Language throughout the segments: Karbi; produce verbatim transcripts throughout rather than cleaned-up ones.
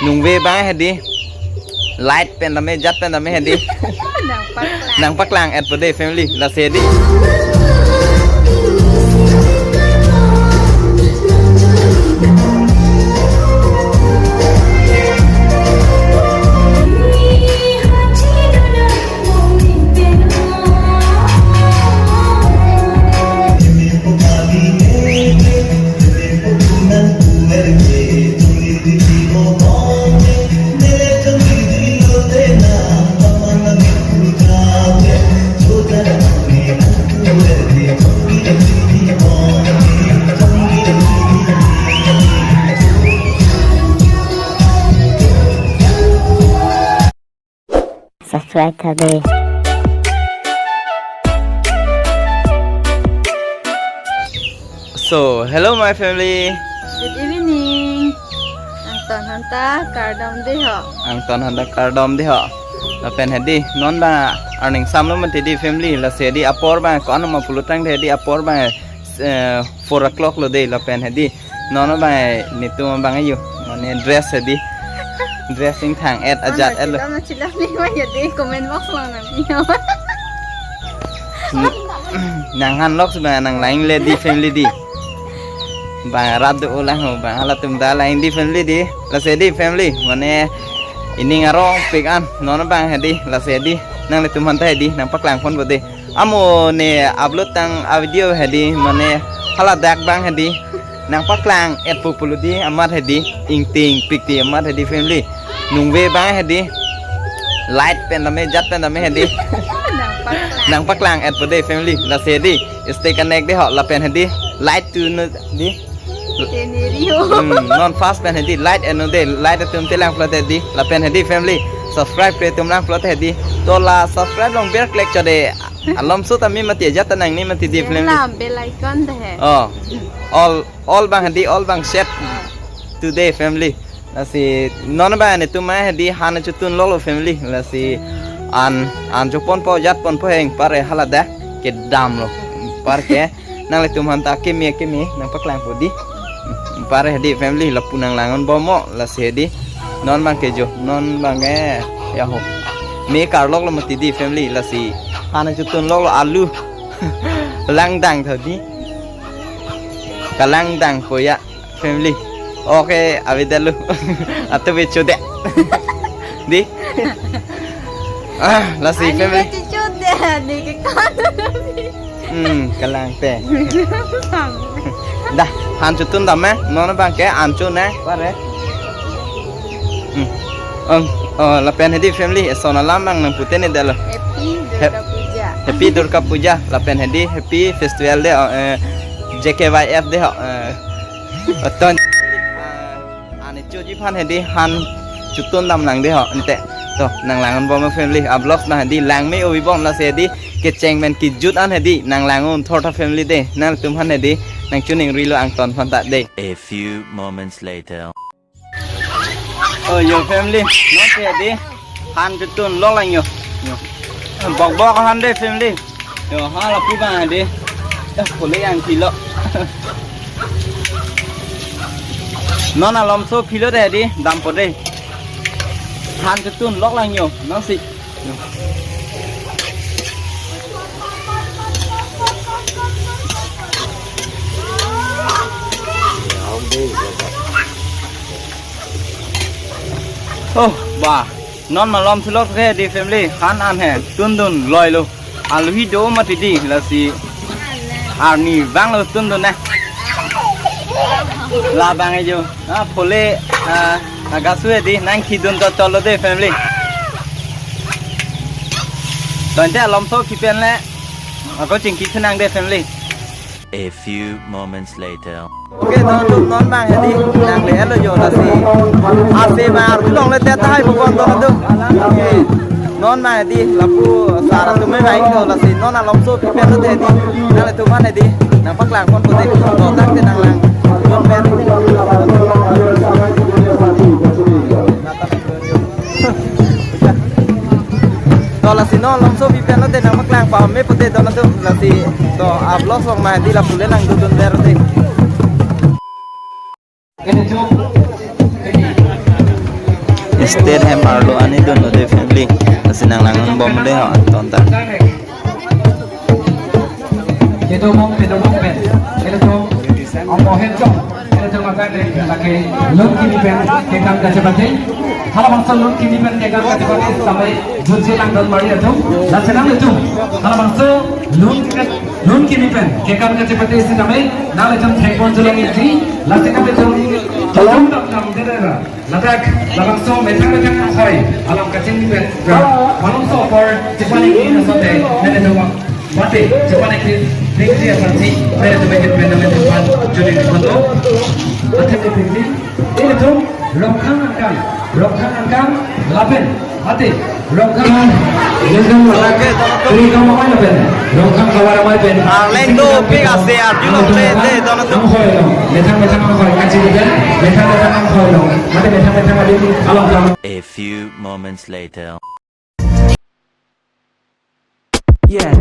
Nungve abang hedi. Light pen tame, jat pen tame hedi. Nang paklang. Nang paklang-et po dei family. Lasi hedi. Subscribe tha dei. So, hello my family. Good evening. Angton hanta kardom dei ho. Angton hanta kardom dei ho. Lapen hedi, non abang arning samlo mati dei family. Lasi hedi apor abang, ko-an ma pulotangte hedi apor abang, eh, four o'clock lo dei lapen hedi. Non abang netum abang ayo. Mane dress hedi. Dressing thang-et ajat-et lo. Chila chila ni ma ya dei comment box along nangpi ho. Nang han lok si abang nang lang le dei family dei. Abang rat do-o lang ho abang halatum ta lang dei family dei. Lasi dei family. Mane ining arongpik an. Non abang hedi. Lasi hedi. Nanglitum hanta hedi. Nang paklang pon po dei. Amo ne upload tang a video hedi mane haladak abang hedi. Nang paklang-et po pulo dei amat hedi. Ingtingpik dei amat hedi family. Nungve abang hedi. Light pen tame jat pen tame hedi. Nang paklang. Nang paklang-et po dei family. Lasi hedi. Stay connect dei ho lapen hedi. Light tu no dei. Teneri ho. Hmm, non first pen hedi light eno dei, light atum te lang pulote hedi, lapen hedi family, subscribe kre atum lang pulote hedi. To la subscribe along bell click cho dei. Alomso tame mati ajat ta nangne mati dei family. Lam bell icon dei. Oh. All, all abang hedi, all abang set. Ah. Today family. Lasi non abang netum ma hedi han chotun lok lo family. Lasi an, an chopon po jat pon po heng pare haladak kedam lo. Par ke nanglitum hanta keme keme nang paklang po dei. Pare hedi family lapu nang lang-un bom mo lasi hedi. Non abang ke jo, non abang ke ya ho. Me karlok lo mati dei family lasi. Han chotun lok lo alu. Langdang tha dei. Kalangdang po ya. Family. Okay, avedetlo. Atu be chodet. Dei. Ah, lasi family. Ani chodet, ani ke kan. Hmm, kalang te. Dah, han chotun dam eh. Non abang ke an cho na, pare. Hmm. Ong, oh, lapen hedi family, eson alam abang nang pute ne detlo. Happy Durga Puja. Happy Durga Puja, lapen hedi happy festival dei, oh, eh, J K Y F dei ho, eh, Aton. Ah, ani choji aphan hedi han chotun dam lang dei ho ante. To, nang lang-un bom family. A vlogs abang hedi lang me ovi bom lasi hedi kecheng pen kejut an hedi nang lang-un thortha family dei. Nangtum aphan hedi nang chuning rilo angton aphan ta dei. A few moments later. Oh, yo family, non ke dei. Han chotun lok lang yo. Yo. Bok bok han dei family. Yo, ha lapu abang dei. Eh, pule yang kilo. Non alomso philo dei dei, dam po dei. Han chotun lok lang yo, non si. Yo. Oh, bah. Non malom silok ke dei family, han an he, tundun loi lo. Aluhi do mati dei, lasi arni vang lo tundun ne. Labang ajo. Ah, pule, ah, agasu dei, nang kidun to cholo dei family. Tonte alomso kipen le, ako chingki chenang dei family. A few moments later. Okay, non tum non abang hedi, nang le elo yo lasi. Ase abang arjulong le tet tahai bukon to tu. Non abang hedi, lapu sar atum me abang to lasi. Non alomso pipen lo hedi. Nanglitum aphan hedi, nang paklang pon po dei. To tak te nang lang. Pon pen. To lasi non alomso pipen lo dei nang paklang pa me po dei don atum lasi to a vlogs along ma dei lapu le nang dodun ver dei. State hem arlo ani dunlo de family. Lasi nang langdun bom de ho anton ta. Kedobom, kedobom pen. Ilitum omohen jong. Ilitum akan lake lun kimi pen kekam kachepate. Halabangso lun kimi pen kekam kachepate sampai jutje langdun mari atum. Lasi nanglitum halabangso lun, lun kimi pen kekam kachepate si sampai nanglitum thekpon jolong isi. Lasi nanglitum jolong dam dam dera. Ladak labangso methang methang anghoi alam kachingki pen ra malomso apor chepanik asote nene doma mate chepanik pen ringri apansi nene doma pen nene doma juli kondo. Mate ke pen ilitum Rongkhang angkang, Rongkhang angkang lapen mate Rongkhang angkang ladak ri kama mai lapen Rongkhang kawan mai pen. Arleng dopik ase arjulong le le dono tu. Anghoi lo, methang methang anghoi kachingki pen, methang methang anghoi lo, mate methang methang adim along kama. A few moments later. Yeah.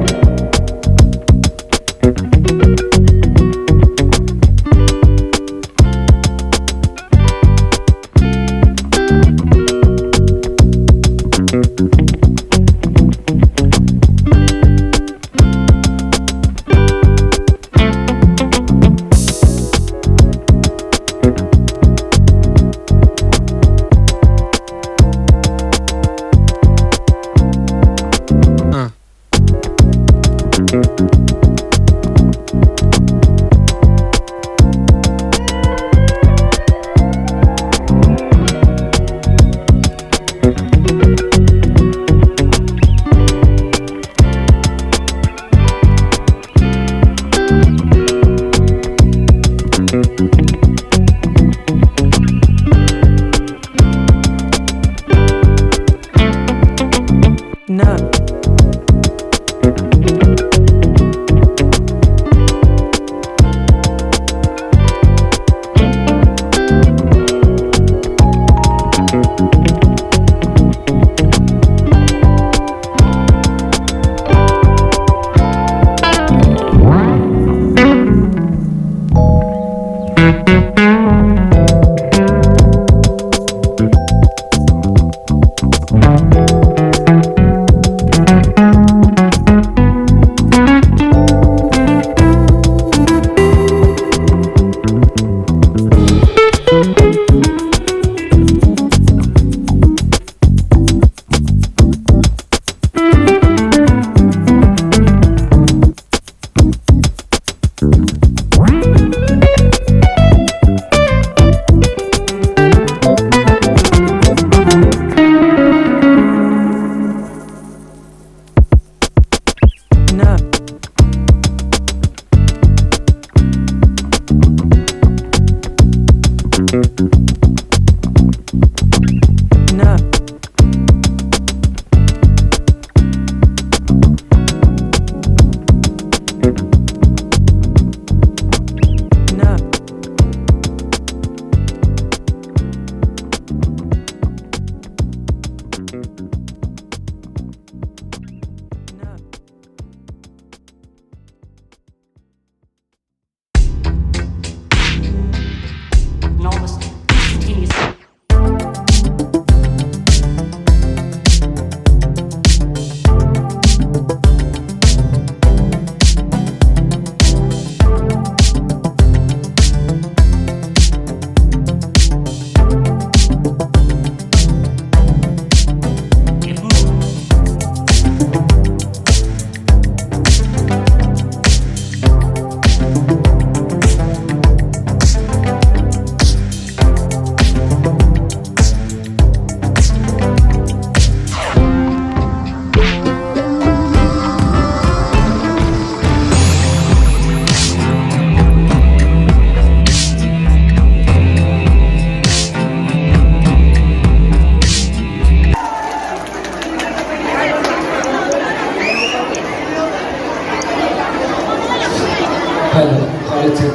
Hello, hello, check.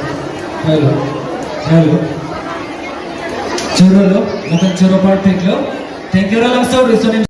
Hello, hello. Choro lo, lapen choro parpik lo. Thank you, Ralang Saur, Rison.